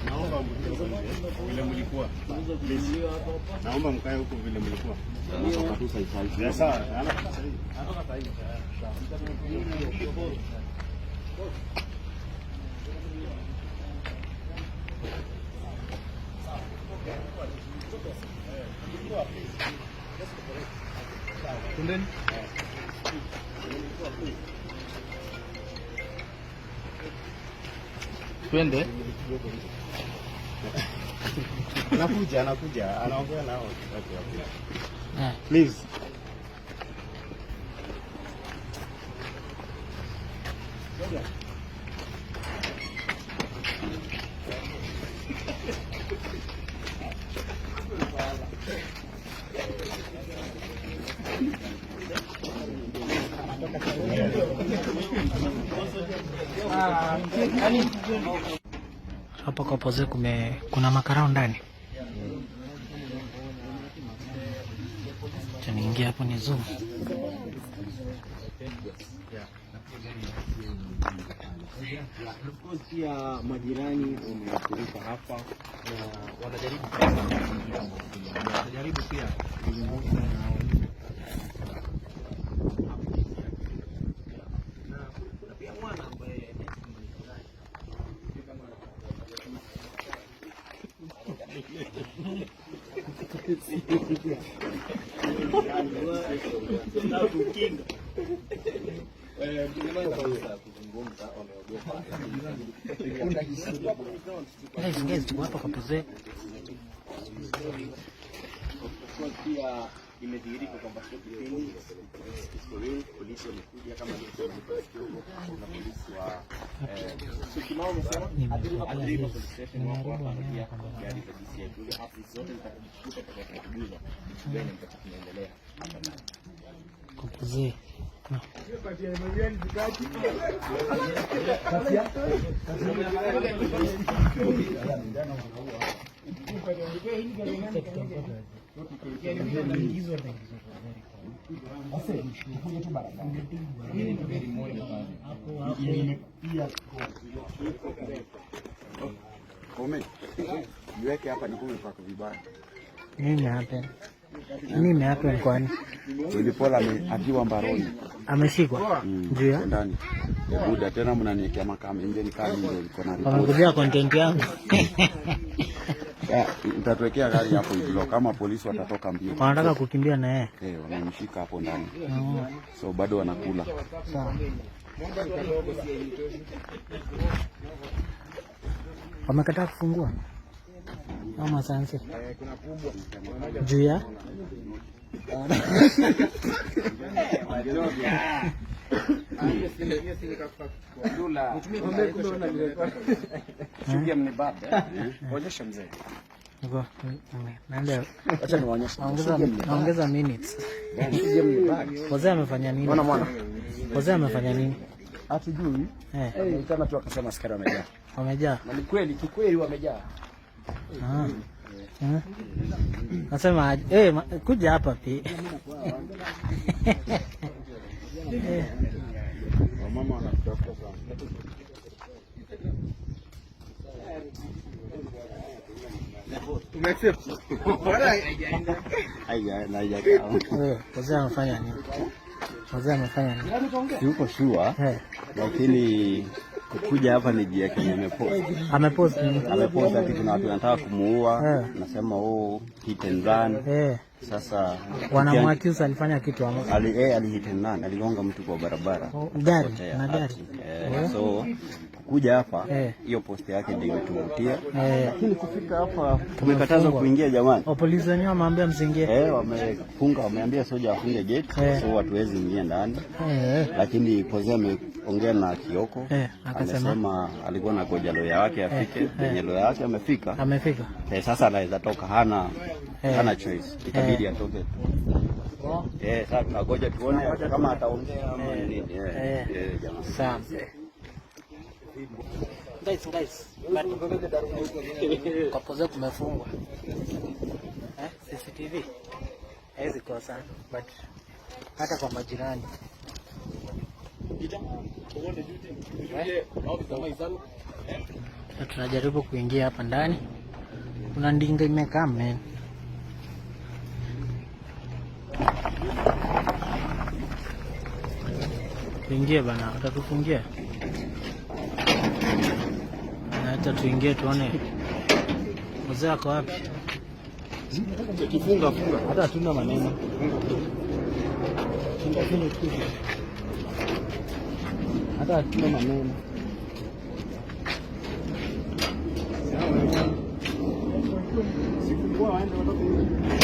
Naomba vile mlikuwa. Please. Naomba mkae huko vile mlikuwa. Yes, sawa. Anatoka sahihi. Anatoka sahihi. Twendeni. Twende. Anakuja, anakuja, anaongea nao. Okay, okay. Please. Hapa kwa Poze kuna makarao ndani. Acha niingie hapo ni zoom. Of course pia majirani wamefurika hapa na wanajaribu wanajaribu pia kuzungumza nao na pia mwana ambaye Guys, guys, tuko hapa kwa Poze. Of course pia imedhihirika kwamba sio kipindi it's for real. Polisi wamekuja kama alivyosema Nicholas Kioko na polisi wa Syokimau wamesema Athi River Police Station wako hapa na pia gari za DCI. Kwa hiyo updates zote zitakazokuja tutakazokujuza kitu gani ambacho kinaendelea hapa ndani. Kwa Poze. No. Kome. Niweke hapa nikume pako vibaya. Nini happen? Nini happen kwani? Willy Paul akiwa mbaroni. Ameshikwa juu ya Ndani. Buda tena mnaniwekea makame nje ni kama ndio iko na report. Wamekujia content yangu. Mtatuwekea gari hapo hivyo kama polisi watatoka mbio. Wanataka kukimbia na yeye. Eh, wamemshika hapo ndani. So bado wanakula. Sawa. Wamekataa kufungua ama sanse juu ya Niko- naenda naongeza minutes. Wazee amefanya nini? Wazee amefanya nini? Hatujui. Eh, Tena tu akasema askari wamejaa. wamejaa. Na ni kweli, kikweli wamejaa. Ah. Eh. Nasema aje? Eh, kuja hapa pi. Eh, Wamama wanakutafuta sana. Haija na haijakaa. eh, wazee amefanya nini? Wazee amefanya nini? Yuko sure, lakini kukuja hapa ni jia kenye amepost. Amepost nini? Amepost ati kuna watu wanataka kumuua, Eh. nasema oh, hit and run. Eh, Sasa wanamwaccuse alifanya kitu ama ali hit and run, aligonga mtu kwa barabara. Oh, gari Potea, na gari. ati. So kukuja hapa Eh. hiyo post yake ndio imetuvutia. Eh, Lakini kufika hapa tumekatazwa kuingia jamani. oh, polisi wenyewe wameambia msiingie. Eh, wamefunga, wameambia soja afunge gate, Eh. so hatuwezi ingia ndani. Eh, Lakini Poze ameongea na Kioko, Eh, akasema? amesema alikuwa na goja loya wake afike, penye loya wake amefika. Amefika. Sasa anaweza toka, hana Eh. hana choice, itabidi atoke tu. Sasa tunagoja tuone kama ataongea ama nini. Eh. Eh, jamaa. Sawa. Guys, guys, bado kwa Poze kumefungwa. Eh, CCTV haiwezi kosa, but hata kwa majirani. Na tunajaribu kuingia hapa ndani. Kuna ndinga imekaa, man. Tuingie bana, watatufungia. Na hata tuingie tuone mzee ako wapi. Funga, funga. Hata hatuna maneno. Funga, funga, funga. Hata hatuna maneno. Sikungua waende watoke.